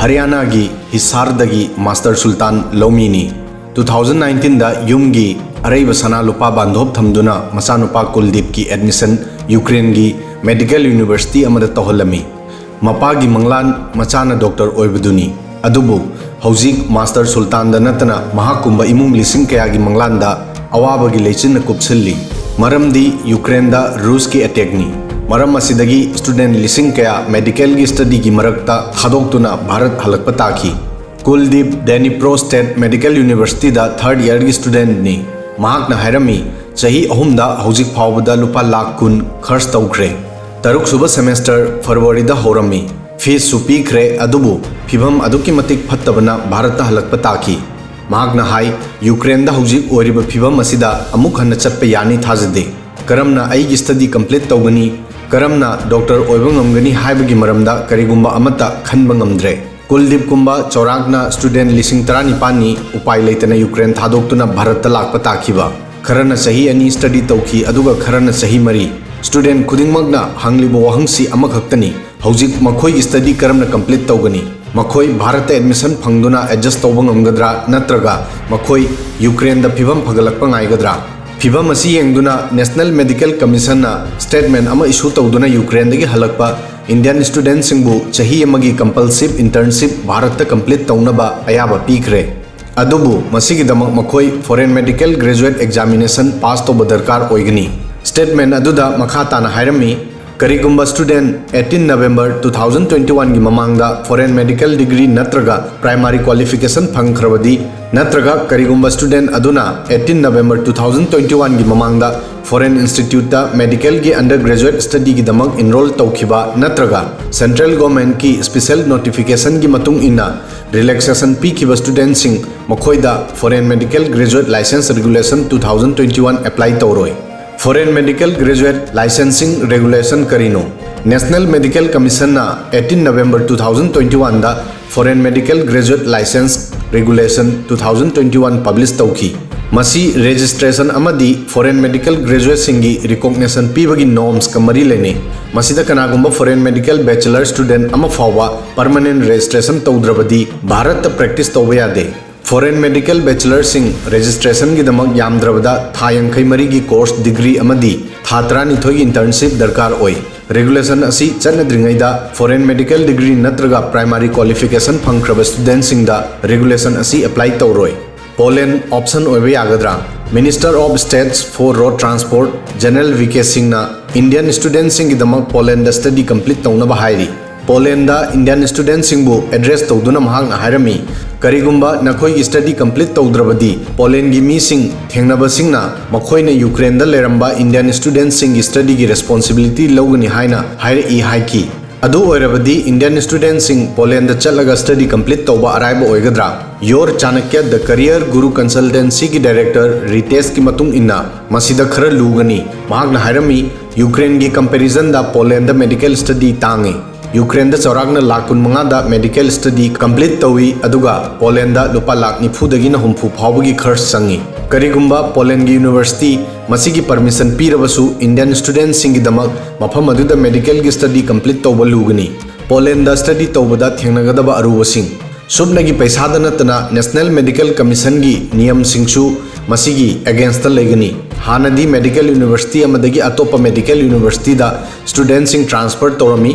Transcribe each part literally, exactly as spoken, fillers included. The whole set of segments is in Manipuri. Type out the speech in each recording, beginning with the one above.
ꯍꯔꯤꯌꯥꯅꯥꯒꯤ ꯍꯤꯁꯥꯔꯗꯒꯤ ꯃꯥꯁꯇꯔ ꯁꯨꯜꯇꯥꯟ ꯂꯧꯃꯤꯅꯤ꯫ ꯇꯨ ꯊꯥꯎꯖꯟ ꯅꯥꯏꯟꯇꯤꯟꯗ ꯌꯨꯝꯒꯤ ꯑꯔꯩꯕ ꯁꯅꯥ ꯂꯨꯄꯥ ꯕꯥꯟꯗꯣꯞ ꯊꯝꯗꯨꯅ ꯃꯆꯥꯅꯨꯄꯥ ꯀꯨꯜꯗꯤꯞꯀꯤ ꯑꯦꯗꯃꯤꯁꯟ ꯌꯨꯀ꯭ꯔꯦꯟꯒꯤ ꯃꯦꯗꯤꯀꯦꯜ ꯌꯨꯅꯤꯚꯔꯁꯤꯇꯤ ꯑꯃꯗ ꯇꯧꯍꯜꯂꯝꯃꯤ꯫ ꯃꯄꯥꯒꯤ ꯃꯪꯂꯥꯟ ꯃꯆꯥꯅ ꯗꯣꯛꯇꯔ ꯑꯣꯏꯕꯗꯨꯅꯤ꯫ ꯑꯗꯨꯕꯨ ꯍꯧꯖꯤꯛ ꯃꯥꯁꯇꯔ ꯁꯨꯜꯇꯥꯟꯗ ꯅꯠꯇꯅ ꯃꯍꯥꯛꯀꯨꯝꯕ ꯏꯃꯨꯡ ꯂꯤꯁꯤꯡ ꯀꯌꯥꯒꯤ ꯃꯪꯂꯥꯟꯗ ꯑꯋꯥꯕꯒꯤ ꯂꯩꯆꯤꯟꯅ ꯀꯨꯞꯁꯤꯜꯂꯤ꯫ ꯃꯔꯝꯗꯤ ꯌꯨꯀ꯭ꯔꯦꯟꯗ ꯔꯨꯁꯀꯤ ꯑꯦꯇꯦꯛꯅꯤ꯫ ꯃꯔꯝ ꯑꯁꯤꯗꯒꯤ ꯁ꯭ꯇꯨꯗꯦꯟꯠ ꯂꯤꯁꯤꯡ ꯀꯌꯥ ꯃꯦꯗꯤꯀꯦꯜꯒꯤ ꯁ꯭ꯇꯗꯤꯒꯤ ꯃꯔꯛꯇ ꯊꯥꯗꯣꯛꯇꯨꯅ ꯚꯥꯔꯠ ꯍꯜꯂꯛꯄ ꯇꯥꯈꯤ꯫ ꯀꯨꯜꯗꯤꯞ ꯗꯦꯅꯤꯄ꯭ꯔꯣ ꯁ꯭ꯇꯦꯠ ꯃꯦꯗꯤꯀꯦꯜ ꯌꯨꯅꯤꯚꯔꯁꯤꯇꯤꯗ ꯊꯔꯗ ꯏꯌꯔꯒꯤ ꯁ꯭ꯇꯨꯗꯦꯟꯠꯅꯤ꯫ ꯃꯍꯥꯛꯅ ꯍꯥꯏꯔꯝꯃꯤ, ꯆꯍꯤ ꯑꯍꯨꯝꯗ ꯍꯧꯖꯤꯛ ꯐꯥꯎꯕꯗ ꯂꯨꯄꯥ ꯂꯥꯈ ꯀꯨꯟ ꯈꯔꯆ ꯇꯧꯈ꯭ꯔꯦ꯫ ꯇꯔꯨꯛꯁꯨꯕ ꯁꯦꯃꯦꯁꯇꯔ ꯐꯦꯕ꯭ꯔꯨꯋꯥꯔꯤꯗ ꯍꯧꯔꯝꯃꯤ꯫ ꯐꯤꯁꯁꯨ ꯄꯤꯈ꯭ꯔꯦ, ꯑꯗꯨꯕꯨ ꯐꯤꯚꯝ ꯑꯗꯨꯛꯀꯤ ꯃꯇꯤꯛ ꯐꯠꯇꯕꯅ ꯚꯥꯔꯠꯇ ꯍꯜꯂꯛꯄ ꯇꯥꯈꯤ꯫ ꯃꯍꯥꯛꯅ ꯍꯥꯏ, ꯌꯨꯀ꯭ꯔꯦꯟꯗ ꯍꯧꯖꯤꯛ ꯑꯣꯏꯔꯤꯕ ꯐꯤꯚꯝ ꯑꯁꯤꯗ ꯑꯃꯨꯛ ꯍꯟꯅ ꯆꯠꯄ ꯌꯥꯅꯤ ꯊꯥꯖꯗꯦ꯫ ꯀꯔꯝꯅ ꯑꯩꯒꯤ ꯁ꯭ꯇꯗꯤ ꯀꯝꯄ꯭ꯂꯤꯠ ꯇꯧꯒꯅꯤ, ꯀꯔꯝꯅ ꯗꯣꯛꯇꯔ ꯑꯣꯏꯕ ꯉꯝꯒꯅꯤ ꯍꯥꯏꯕꯒꯤ ꯃꯔꯝꯗ ꯀꯔꯤꯒꯨꯝꯕ ꯑꯃꯠꯇ ꯈꯟꯕ ꯉꯝꯗ꯭ꯔꯦ꯫ ꯀꯨꯜꯗꯤꯞꯀꯨꯝꯕ ꯆꯧꯔꯥꯛꯅ ꯁ꯭ꯇꯨꯗꯦꯟꯠ ꯂꯤꯁꯤꯡ ꯇꯔꯥꯅꯤꯄꯥꯟꯅꯤ ꯎꯄꯥꯏ ꯂꯩꯇꯅ ꯌꯨꯀ꯭ꯔꯦꯟ ꯊꯥꯗꯣꯛꯇꯨꯅ ꯚꯥꯔꯠꯇ ꯂꯥꯛꯄ ꯇꯥꯈꯤꯕ꯫ ꯈꯔꯅ ꯆꯍꯤ ꯑꯅꯤ ꯁ꯭ꯇꯗꯤ ꯇꯧꯈꯤ, ꯑꯗꯨꯒ ꯈꯔꯅ ꯆꯍꯤ ꯃꯔꯤ꯫ ꯁ꯭ꯇꯨꯗꯦꯟꯠ ꯈꯨꯗꯤꯡꯃꯛꯅ ꯍꯪꯂꯤꯕ ꯋꯥꯍꯪꯁꯤ ꯑꯃꯈꯛꯇꯅꯤ, ꯍꯧꯖꯤꯛ ꯃꯈꯣꯏꯒꯤ ꯁ꯭ꯇꯗꯤ ꯀꯔꯝꯅ ꯀꯝꯄ꯭ꯂꯤꯠ ꯇꯧꯒꯅꯤ? ꯃꯈꯣꯏ ꯚꯥꯔꯠꯇ ꯑꯦꯗꯃꯤꯁꯟ ꯐꯪꯗꯨꯅ ꯑꯦꯗꯖꯁ ꯇꯧꯕ ꯉꯝꯒꯗ꯭ꯔꯥ, ꯅꯠꯇ꯭ꯔꯒ ꯃꯈꯣꯏ ꯌꯨꯀ꯭ꯔꯦꯟꯗ ꯐꯤꯚꯝ ꯐꯒꯠꯂꯛꯄ ꯉꯥꯏꯒꯗ꯭ꯔꯥ? ꯐꯤꯚꯝ ꯑꯁꯤ ꯌꯦꯡꯗꯨꯅ ꯅꯦꯁꯅꯦꯜ ꯃꯦꯗꯤꯀꯦꯜ ꯀꯃꯤꯁꯟꯅ ꯁ꯭ꯇꯦꯠꯃꯦꯟꯠ ꯑꯃ ꯏꯁꯨ ꯇꯧꯗꯨꯅ ꯌꯨꯀ꯭ꯔꯦꯟꯗꯒꯤ ꯍꯜꯂꯛꯄ ꯏꯟꯗꯤꯌꯟ ꯁ꯭ꯇꯨꯗꯦꯟꯠꯁꯤꯡꯕꯨ ꯆꯍꯤ ꯑꯃꯒꯤ ꯀꯝꯄꯜꯁꯤꯚ ꯏꯟꯇꯔꯟꯁꯤꯞ ꯚꯥꯔꯠꯇ ꯀꯝꯄ꯭ꯂꯤꯠ ꯇꯧꯅꯕ ꯑꯌꯥꯕ ꯄꯤꯈ꯭ꯔꯦ꯫ ꯑꯗꯨꯕꯨ ꯃꯁꯤꯒꯤꯗꯃꯛ ꯃꯈꯣꯏ foreign medical graduate examination pass ꯇꯧꯕ ꯗꯔꯀꯥꯔ ꯑꯣꯏꯒꯅꯤ꯫ ꯁ꯭ꯇꯦꯠꯃꯦꯟꯠ ꯑꯗꯨꯗ ꯃꯈꯥ ꯇꯥꯅ ꯍꯥꯏꯔꯝꯃꯤ, ꯀꯔꯤꯒꯨꯝꯕ student eighteen November two thousand twenty one ꯒꯤ ꯃꯃꯥꯡꯗ ꯐꯣꯔꯦꯟ ꯃꯦꯗꯤꯀꯦꯜ ꯗꯤꯒ꯭ꯔꯤ ꯅꯠꯇ꯭ꯔꯒ ꯄ꯭ꯔꯥꯏꯃꯥꯔꯤ ꯀ꯭ꯋꯥꯂꯤꯐꯤꯀꯦꯁꯟ ꯐꯪꯈ꯭ꯔꯕꯗꯤ, ꯅꯠꯇ꯭ꯔꯒ ꯀꯔꯤꯒꯨꯝꯕ ꯁ꯭ꯇꯨꯗꯦꯟꯠ ꯑꯗꯨꯅ eighteen November two thousand twenty one ꯒꯤ ꯃꯃꯥꯡꯗ ꯐꯣꯔꯦꯟ ꯏꯟꯁꯇꯤꯇ꯭ꯌꯨꯠꯇ ꯃꯦꯗꯤꯀꯦꯜꯒꯤ ꯑꯟꯗꯔ ꯒ꯭ꯔꯦꯖꯨꯑꯦꯠ ꯁ꯭ꯇꯗꯤꯒꯤꯗꯃꯛ ꯏꯟꯔꯣꯜ ꯇꯧꯈꯤꯕ ꯅꯠꯇ꯭ꯔꯒ ꯁꯦꯟꯇ꯭ꯔꯦꯜ ꯒꯣꯔꯃꯦꯟꯠꯀꯤ ꯁ꯭ꯄꯤꯁꯦꯜ ꯅꯣꯇꯤꯐꯤꯀꯦꯁꯟꯒꯤ ꯃꯇꯨꯡ ꯏꯟꯅ ꯔꯤꯂꯦꯛꯁꯦꯁꯟ ꯄꯤꯈꯤꯕ ꯁ꯭ꯇꯨꯗꯦꯟꯠꯁꯤꯡ, ꯃꯈꯣꯏꯗ Foreign Medical Graduate Licence Regulation two thousand twenty one apply ꯇꯧꯔꯣꯏ꯫ ꯐꯣꯔꯦꯟ ꯃꯦꯗꯤꯀꯦꯜ ꯒ꯭ꯔꯦꯖꯨꯑꯦꯠ ꯂꯥꯏꯁꯦꯟꯁꯤꯡ ꯔꯦꯒꯨꯂꯦꯁꯟ ꯀꯔꯤꯅꯣ? ꯅꯦꯁꯅꯦꯜ ꯃꯦꯗꯤꯀꯦꯜ ꯀꯃꯤꯁꯟꯅ eighteen November two thousand twenty one ꯗ Foreign Medical Graduate Licence Regulation two thousand twenty one publish ꯇꯧꯈꯤ꯫ ꯃꯁꯤ ꯔꯦꯖꯤꯁꯇ꯭ꯔꯦꯁꯟ ꯑꯃꯗꯤ ꯐꯣꯔꯦꯟ ꯃꯦꯗꯤꯀꯦꯜ ꯒ꯭ꯔꯦꯖꯨꯑꯦꯠꯁꯤꯡꯒꯤ ꯔꯤꯀꯣꯒꯅꯤꯁꯟ ꯄꯤꯕꯒꯤ ꯅꯣꯔꯝꯁꯀ ꯃꯔꯤ ꯂꯩꯅꯩ꯫ ꯃꯁꯤꯗ ꯀꯅꯥꯒꯨꯝꯕ foreign medical bachelor student ꯑꯃ ꯐꯥꯎꯕ permanent registration ꯇꯧꯗ꯭ꯔꯕꯗꯤ ꯚꯥꯔꯠꯇ practice ꯇꯧꯕ ꯌꯥꯗꯦ꯫ Foreign medical bachelorꯁꯤꯡ registrationꯒꯤꯗꯃꯛ ꯌꯥꯝꯗ꯭ꯔꯕꯗ ꯊꯥ ꯌꯥꯡꯈꯩ ꯃꯔꯤꯒꯤ course degree ꯑꯃꯗꯤ ꯊꯥ ꯇꯔꯥꯅꯤꯊꯣꯏꯒꯤ internship ꯗꯔꯀꯥꯔ ꯑꯣꯏ꯫ Regulation ꯑꯁꯤ ꯆꯠꯅꯗ꯭ꯔꯤꯉꯩꯗ foreign medical degree ꯅꯠꯇ꯭ꯔꯒ primary qualification ꯐꯪꯈ꯭ꯔꯕ studentꯁꯤꯡꯗ regulation ꯑꯁꯤ apply ꯇꯧꯔꯣꯏ꯫ Poland option ꯑꯣꯏꯕ ꯌꯥꯒꯗ꯭ꯔꯥ? Minister of States for Road Transport General V K Singhꯅ Indian studentꯁꯤꯡꯒꯤꯗꯃꯛ Polandꯗ study complete ꯇꯧꯅꯕ ꯍꯥꯏꯔꯤ꯫ Polandꯗ Indian studentꯁꯤꯡꯕꯨ address ꯇꯧꯗꯨꯅ ꯃꯍꯥꯛꯅ ꯍꯥꯏꯔꯝꯃꯤ, "ꯀꯔꯤꯒꯨꯝꯕ ꯅꯈꯣꯏꯒꯤ study complete ꯇꯧꯗ꯭ꯔꯕꯗꯤ Polandꯒꯤ ꯃꯤꯁꯤꯡ ꯊꯦꯡꯅꯕꯁꯤꯡꯅ ꯃꯈꯣꯏꯅ Ukraineꯗ ꯂꯩꯔꯝꯕ Indian studentꯁꯤꯡꯒꯤ studyꯒꯤ responsibility ꯂꯧꯒꯅꯤ ꯍꯥꯏꯅ ꯍꯥꯏꯔꯛꯏ" ꯍꯥꯏꯈꯤ꯫ ꯑꯗꯨ ꯑꯣꯏꯔꯕꯗꯤ Indian studentꯁꯤꯡ Polandꯗ ꯆꯠꯂꯒ study complete ꯇꯧꯕ ꯑꯔꯥꯏꯕ ꯑꯣꯏꯒꯗ꯭ꯔꯥ? Your Chanakya The Career Guru Consultancyꯒꯤ director Riteshꯀꯤ ꯃꯇꯨꯡ ꯏꯟꯅ, ꯃꯁꯤꯗ ꯈꯔ ꯂꯨꯒꯅꯤ꯫ ꯃꯍꯥꯛꯅ ꯍꯥꯏꯔꯝꯃꯤ, Ukraineꯒꯤ comparisonꯗ Polandꯗ medical study ꯇꯥꯡꯉꯤ꯫ Ukraineꯗ ꯆꯥꯎꯔꯥꯛꯅ ꯂꯥꯈ ꯀꯨꯟꯃꯉꯥꯗ medical study complete ꯇꯧꯏ, ꯑꯗꯨꯒ Polandꯗ ꯂꯨꯄꯥ ꯂꯥꯈ ꯅꯤꯐꯨꯗꯒꯤꯅ ꯍꯨꯝꯐꯨ ꯐꯥꯎꯕꯒꯤ ꯈꯔꯆ ꯆꯪꯉꯤ꯫ ꯀꯔꯤꯒꯨꯝꯕ Polandꯒꯤ university ꯃꯁꯤꯒꯤ permission ꯄꯤꯔꯕꯁꯨ, Indian studentꯁꯤꯡꯒꯤꯗꯃꯛ ꯃꯐꯝ ꯑꯗꯨꯗ medicalꯒꯤ study complete ꯇꯧꯕ ꯂꯨꯒꯅꯤ꯫ Polandꯗ study ꯇꯧꯕꯗ ꯊꯦꯡꯅꯒꯗꯕ ꯑꯔꯨꯕꯁꯤꯡ꯫ ꯁꯨꯞꯅꯒꯤ ꯄꯩꯁꯥꯗ ꯅꯠꯇꯅ National Medical Commissionꯒꯤ ꯅꯤꯌꯝꯁꯤꯡꯁꯨ ꯃꯁꯤꯒꯤ againstꯇ ꯂꯩꯒꯅꯤ꯫ ꯍꯥꯟꯅꯗꯤ medical university ꯑꯃꯗꯒꯤ ꯑꯇꯣꯞꯄ medical universityꯗ studentꯁꯤꯡ transfer ꯇꯧꯔꯝꯃꯤ꯫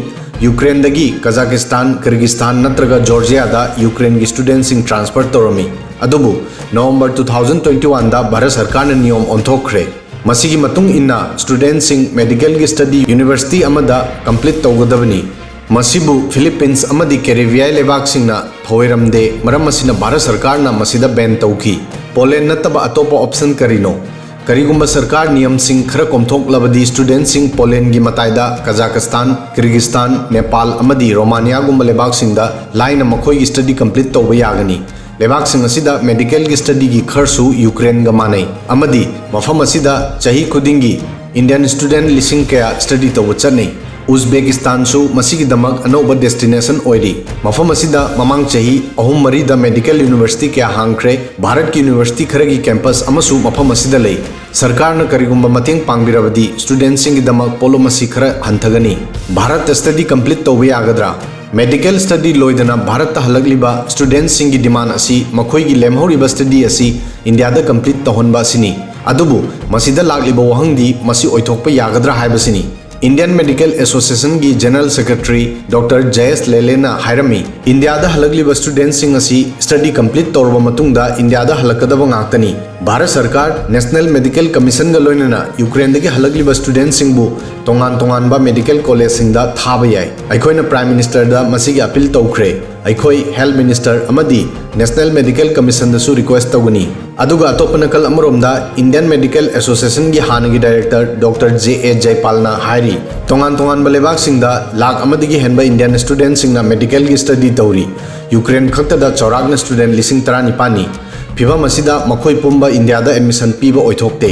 Ukraineꯗꯒꯤ Kazakhstan, Kyrgyzstan ꯅꯠꯇ꯭ꯔꯒ Georgiaꯗ Ukraineꯒꯤ studentꯁꯤꯡ transfer ꯇꯧꯔꯝꯃꯤ꯫ ꯑꯗꯨꯕꯨ November two thousand twenty oneꯗ Bharat ꯁꯔꯀꯥꯔꯅ ꯅꯤꯌꯣꯝ ꯑꯣꯟꯊꯣꯛꯈ꯭ꯔꯦ꯫ ꯃꯁꯤꯒꯤ ꯃꯇꯨꯡ ꯏꯟꯅ studentꯁꯤꯡ medicalꯒꯤ study university ꯑꯃꯗ complete ꯇꯧꯒꯗꯕꯅꯤ꯫ ꯃꯁꯤꯕꯨ Philippines ꯑꯃꯗꯤ Caribbean ꯂꯩꯕꯥꯛꯁꯤꯡꯅ ꯊꯧꯑꯣꯏꯔꯝꯗꯦ, ꯃꯔꯝ ꯑꯁꯤꯅ ꯚꯥꯔꯠ ꯁꯔꯀꯥꯔꯅ ꯃꯁꯤꯗ ban ꯇꯧꯈꯤ꯫ Poland ꯅꯠꯇꯕ ꯑꯇꯣꯞꯄ option ꯀꯔꯤꯅꯣ? ꯀꯔꯤꯒꯨꯝꯕ ꯁꯔꯀꯥꯔ ꯅꯤꯌꯝꯁꯤꯡ ꯈꯔ ꯀꯣꯝꯊꯣꯛꯂꯕꯗꯤ studentꯁꯤꯡ Polandꯒꯤ ꯃꯇꯥꯏꯗ Kazakhstan, Kyrgyzstan, Nepal ꯑꯃꯗꯤ Romaniaꯒꯨꯝꯕ ꯂꯩꯕꯥꯛꯁꯤꯡꯗ ꯂꯥꯏꯅ ꯃꯈꯣꯏꯒꯤ study complete ꯇꯧꯕ ꯌꯥꯒꯅꯤ꯫ ꯂꯩꯕꯥꯛꯁꯤꯡ ꯑꯁꯤꯗ medicalꯒꯤ studyꯒꯤ ꯈꯔꯁꯨ Ukraineꯒ ꯃꯥꯟꯅꯩ, ꯑꯃꯗꯤ ꯃꯐꯝ ꯑꯁꯤꯗ ꯆꯍꯤ ꯈꯨꯗꯤꯡꯒꯤ Indian student ꯂꯤꯁꯤꯡ ꯀꯌꯥ study ꯇꯧꯕ ꯆꯠꯅꯩ꯫ ꯎꯖꯕꯦꯀꯤꯁꯇꯥꯟꯁꯨ ꯃꯁꯤꯒꯤꯗꯃꯛ ꯑꯅꯧꯕ destination ꯑꯣꯏꯔꯤ꯫ ꯃꯐꯝ ꯑꯁꯤꯗ ꯃꯃꯥꯡ ꯆꯍꯤ ꯑꯍꯨꯝ ꯃꯔꯤꯗ medical university ꯀꯌꯥ ꯍꯥꯡꯈ꯭ꯔꯦ꯫ ꯚꯥꯔꯠꯀꯤ university ꯈꯔꯒꯤ campus ꯑꯃꯁꯨ ꯃꯐꯝ ꯑꯁꯤꯗ ꯂꯩ꯫ ꯁꯔꯀꯥꯔꯅ ꯀꯔꯤꯒꯨꯝꯕ ꯃꯇꯦꯡ ꯄꯥꯡꯕꯤꯔꯕꯗꯤ studentꯁꯤꯡꯒꯤꯗꯃꯛ ꯄꯣꯠꯂꯨꯝ ꯑꯁꯤ ꯈꯔ ꯍꯟꯊꯒꯅꯤ꯫ ꯚꯥꯔꯠꯇ study complete ꯇꯧꯕ ꯌꯥꯒꯗ꯭ꯔꯥ? Medical study ꯂꯣꯏꯗꯅ ꯚꯥꯔꯠꯇ ꯍꯜꯂꯛꯂꯤꯕ studentꯁꯤꯡꯒꯤ demand ꯑꯁꯤ ꯃꯈꯣꯏꯒꯤ ꯂꯦꯝꯍꯧꯔꯤꯕ study ꯑꯁꯤ ꯏꯟꯗꯤꯌꯥꯗ complete ꯇꯧꯍꯟꯕ ꯑꯁꯤꯅꯤ꯫ ꯑꯗꯨꯕꯨ ꯃꯁꯤꯗ ꯂꯥꯛꯂꯤꯕ ꯋꯥꯍꯪꯗꯤ ꯃꯁꯤ ꯑꯣꯏꯊꯣꯛꯄ ꯌꯥꯒꯗ꯭ꯔꯥ ꯍꯥꯏꯕꯁꯤꯅꯤ꯫ Indian Medical Associationꯒꯤ General Secretary Doctor ꯖꯌꯦꯁ ꯂꯦꯂꯦꯅ ꯍꯥꯏꯔꯝꯃꯤ, ꯏꯟꯗꯤꯌꯥꯗ ꯍꯜꯂꯛꯂꯤꯕ studentꯁꯤꯡ ꯑꯁꯤ study complete ꯇꯧꯔꯕ ꯃꯇꯨꯡꯗ ꯏꯟꯗꯤꯌꯥꯗ ꯍꯜꯂꯛꯀꯗꯕ ꯉꯥꯛꯇꯅꯤ꯫ ꯚꯥꯔꯠ ꯁꯔꯀꯥꯔ National Medical Commissionꯒ ꯂꯣꯏꯅꯅ ꯌꯨꯀ꯭ꯔꯦꯟꯗꯒꯤ ꯍꯜꯂꯛꯂꯤꯕ studentꯁꯤꯡꯕꯨ ꯇꯣꯉꯥꯟ ꯇꯣꯉꯥꯟꯕ medical collegeꯁꯤꯡꯗ ꯊꯥꯕ ꯌꯥꯏ꯫ ꯑꯩꯈꯣꯏꯅ Prime Ministerꯗ ꯃꯁꯤꯒꯤ appeal ꯇꯧꯈ꯭ꯔꯦ꯫ ꯑꯩꯈꯣꯏ Health Minister ꯑꯃꯗꯤ National Medical Commissionꯗꯁꯨ request ꯇꯧꯒꯅꯤ꯫ ꯑꯗꯨꯒ ꯑꯇꯣꯞꯄ ꯅꯥꯀꯜ ꯑꯃꯔꯣꯝꯗ Indian Medical Associationꯒꯤ ꯍꯥꯟꯅꯒꯤ director Doctor ꯖꯦ ꯑꯦ ꯖꯩꯄꯥꯜꯅ ꯍꯥꯏꯔꯤ, ꯇꯣꯉꯥꯟ ꯇꯣꯉꯥꯟꯕ ꯂꯩꯕꯥꯛꯁꯤꯡꯗ ꯂꯥꯈ ꯑꯃꯗꯒꯤ ꯍꯦꯟꯕ Indian studentꯁꯤꯡꯅ medicalꯒꯤ study ꯇꯧꯔꯤ꯫ ꯌꯨꯀ꯭ꯔꯦꯟ ꯈꯛꯇꯗ ꯆꯥꯎꯔꯥꯛꯅ student ꯂꯤꯁꯤꯡ ꯇꯔꯥꯅꯤꯄꯥꯟꯅꯤ꯫ ꯐꯤꯚꯝ ꯑꯁꯤꯗ ꯃꯈꯣꯏ ꯄꯨꯝꯕ ꯏꯟꯗꯤꯌꯥꯗ admission ꯄꯤꯕ ꯑꯣꯏꯊꯣꯛꯇꯦ꯫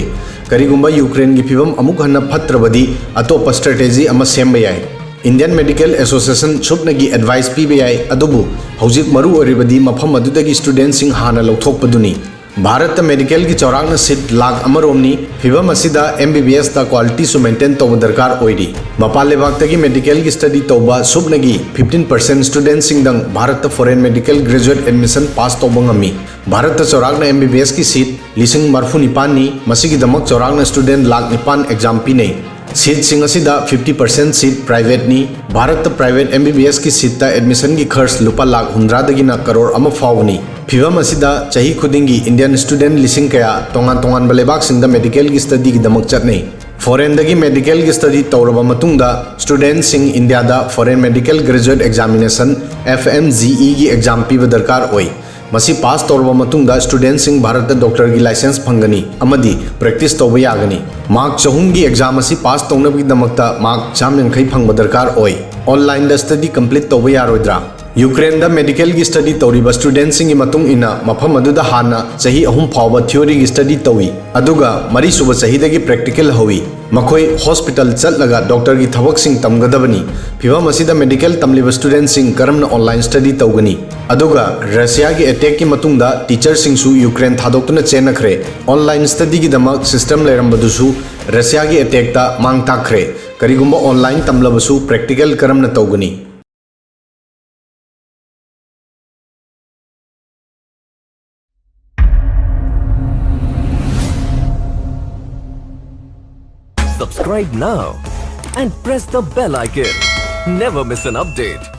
ꯀꯔꯤꯒꯨꯝꯕ ꯌꯨꯀ꯭ꯔꯦꯟꯒꯤ ꯐꯤꯚꯝ ꯑꯃꯨꯛ ꯍꯟꯅ ꯐꯠꯇ꯭ꯔꯕꯗꯤ ꯑꯇꯣꯞꯄ strategy ꯑꯃ ꯁꯦꯝꯕ ꯌꯥꯏ꯫ Indian Medical Association ꯁꯨꯞꯅꯒꯤ advice ꯄꯤꯕ ꯌꯥꯏ, ꯑꯗꯨꯕꯨ ꯍꯧꯖꯤꯛ ꯃꯔꯨ ꯑꯣꯏꯔꯤꯕꯗꯤ ꯃꯐꯝ ꯑꯗꯨꯗꯒꯤ studentꯁꯤꯡ ꯍꯥꯟꯅ ꯂꯧꯊꯣꯛꯄꯗꯨꯅꯤ꯫ ꯚꯥꯔꯠꯇ medicalꯒꯤ ꯆꯥꯎꯔꯥꯛꯅ seat ꯂꯥꯈ ꯑꯃꯔꯣꯝꯅꯤ꯫ ꯐꯤꯚꯝ ꯑꯁꯤꯗ M B B Sꯇ qualityꯁꯨ maintain ꯇꯧꯕ ꯗꯔꯀꯥꯔ ꯑꯣꯏꯔꯤ꯫ ꯃꯄꯥꯟ ꯂꯩꯕꯥꯛꯇꯒꯤ medicalꯒꯤ study ꯇꯧꯕ ꯁꯨꯞꯅꯒꯤ fifteen percent studentꯁꯤꯡꯗꯪ ꯚꯥꯔꯠꯇ foreign medical graduate admission pass ꯇꯧꯕ ꯉꯝꯃꯤ꯫ ꯚꯥꯔꯠꯇ ꯆꯥꯎꯔꯥꯛꯅ M B B Sꯀꯤ seat ꯂꯤꯁꯤꯡ ꯃꯔꯤꯐꯨ ꯅꯤꯄꯥꯟꯅꯤ꯫ ꯃꯁꯤꯒꯤꯗꯃꯛ ꯆꯥꯎꯔꯥꯛꯅ student ꯂꯥꯈ ꯅꯤꯄꯥꯟ exam ꯄꯤꯅꯩ꯫ Seatꯁꯤꯡ ꯑꯁꯤꯗ fifty percent seat privateꯅꯤ꯫ ꯚꯥꯔꯠꯇ private M B B Sꯀꯤ seatꯇ admissionꯒꯤ ꯈꯔꯆ ꯂꯨꯄꯥ ꯂꯥꯈ ꯍꯨꯝꯗ꯭ꯔꯥꯗꯒꯤꯅ ꯀꯔꯣꯔ ꯑꯃ ꯐꯥꯎꯕꯅꯤ꯫ ꯐꯤꯚꯝ ꯑꯁꯤꯗ ꯆꯍꯤ ꯈꯨꯗꯤꯡꯒꯤ Indian student ꯂꯤꯁꯤꯡ ꯀꯌꯥ ꯇꯣꯉꯥꯟ ꯇꯣꯉꯥꯟꯕ ꯂꯩꯕꯥꯛꯁꯤꯡꯗ medicalꯒꯤ studyꯒꯤꯗꯃꯛ ꯆꯠꯅꯩ꯫ Foreignꯗꯒꯤ medicalꯒꯤ study ꯇꯧꯔꯕ ꯃꯇꯨꯡꯗ studentꯁꯤꯡ ꯏꯟꯗꯤꯌꯥꯗ Foreign Medical Graduate Examination, F M G Eꯒꯤ exam ꯄꯤꯕ ꯗꯔꯀꯥꯔ ꯑꯣꯏ꯫ ꯃꯁꯤ pass ꯇꯧꯔꯕ ꯃꯇꯨꯡꯗ studentꯁꯤꯡ ꯚꯥꯔꯠꯇ doctorꯒꯤ license ꯐꯪꯒꯅꯤ ꯑꯃꯗꯤ practice ꯇꯧꯕ ꯌꯥꯒꯅꯤ꯫ Mark ꯆꯍꯨꯝꯒꯤ exam ꯑꯁꯤ pass ꯇꯧꯅꯕꯒꯤꯗꯃꯛꯇ mark ꯆꯥꯝ ꯌꯥꯡꯈꯩ ꯐꯪꯕ ꯗꯔꯀꯥꯔ ꯑꯣꯏ꯫ Onlineꯗ study complete ꯇꯧꯕ ꯌꯥꯔꯣꯏꯗ꯭ꯔꯥ? ꯌꯨꯀ꯭ꯔꯦꯟꯗ ꯃꯦꯗꯤꯀꯦꯜꯒꯤ ꯁ꯭ꯇꯗꯤ ꯇꯧꯔꯤꯕ ꯁ꯭ꯇꯨꯗꯦꯟꯠꯁꯤꯡꯒꯤ ꯃꯇꯨꯡ ꯏꯟꯅ, ꯃꯐꯝ ꯑꯗꯨꯗ ꯍꯥꯟꯅ ꯆꯍꯤ ꯑꯍꯨꯝ ꯐꯥꯎꯕ ꯊꯤꯑꯣꯔꯤꯒꯤ ꯁ꯭ꯇꯗꯤ ꯇꯧꯏ, ꯑꯗꯨꯒ ꯃꯔꯤꯁꯨꯕ ꯆꯍꯤꯗꯒꯤ ꯄ꯭ꯔꯦꯛꯇꯤꯀꯦꯜ ꯍꯧꯏ꯫ ꯃꯈꯣꯏ ꯍꯣꯁꯄꯤꯇꯥꯜ ꯆꯠꯂꯒ ꯗꯣꯛꯇꯔꯒꯤ ꯊꯕꯛꯁꯤꯡ ꯇꯝꯒꯗꯕꯅꯤ꯫ ꯐꯤꯚꯝ ꯑꯁꯤꯗ ꯃꯦꯗꯤꯀꯦꯜ ꯇꯝꯂꯤꯕ ꯁ꯭ꯇꯨꯗꯦꯟꯠꯁꯤꯡ ꯀꯔꯝꯅ ꯑꯣꯟꯂꯥꯏꯟ ꯁ꯭ꯇꯗꯤ ꯇꯧꯒꯅꯤ? ꯑꯗꯨꯒ ꯔꯁꯤꯌꯥꯒꯤ ꯑꯦꯇꯦꯛꯀꯤ ꯃꯇꯨꯡꯗ ꯇꯤꯆꯔꯁꯤꯡꯁꯨ ꯌꯨꯀ꯭ꯔꯦꯟ ꯊꯥꯗꯣꯛꯇꯨꯅ ꯆꯦꯟꯅꯈ꯭ꯔꯦ꯫ ꯑꯣꯟꯂꯥꯏꯟ ꯁ꯭ꯇꯗꯤꯒꯤꯗꯃꯛ ꯁꯤꯁꯇꯦꯝ ꯂꯩꯔꯝꯕꯗꯨꯁꯨ ꯔꯁꯤꯌꯥꯒꯤ ꯑꯦꯇꯦꯛꯇ ꯃꯥꯡ ꯇꯥꯛꯈ꯭ꯔꯦ꯫ ꯀꯔꯤꯒꯨꯝꯕ ꯑꯣꯟꯂꯥꯏꯟ ꯇꯝꯂꯕꯁꯨ ꯄ꯭ꯔꯦꯛꯇꯤꯀꯦꯜ ꯀꯔꯝꯅ ꯇꯧꯒꯅꯤ? Subscribe now and press the bell icon. Never miss an update.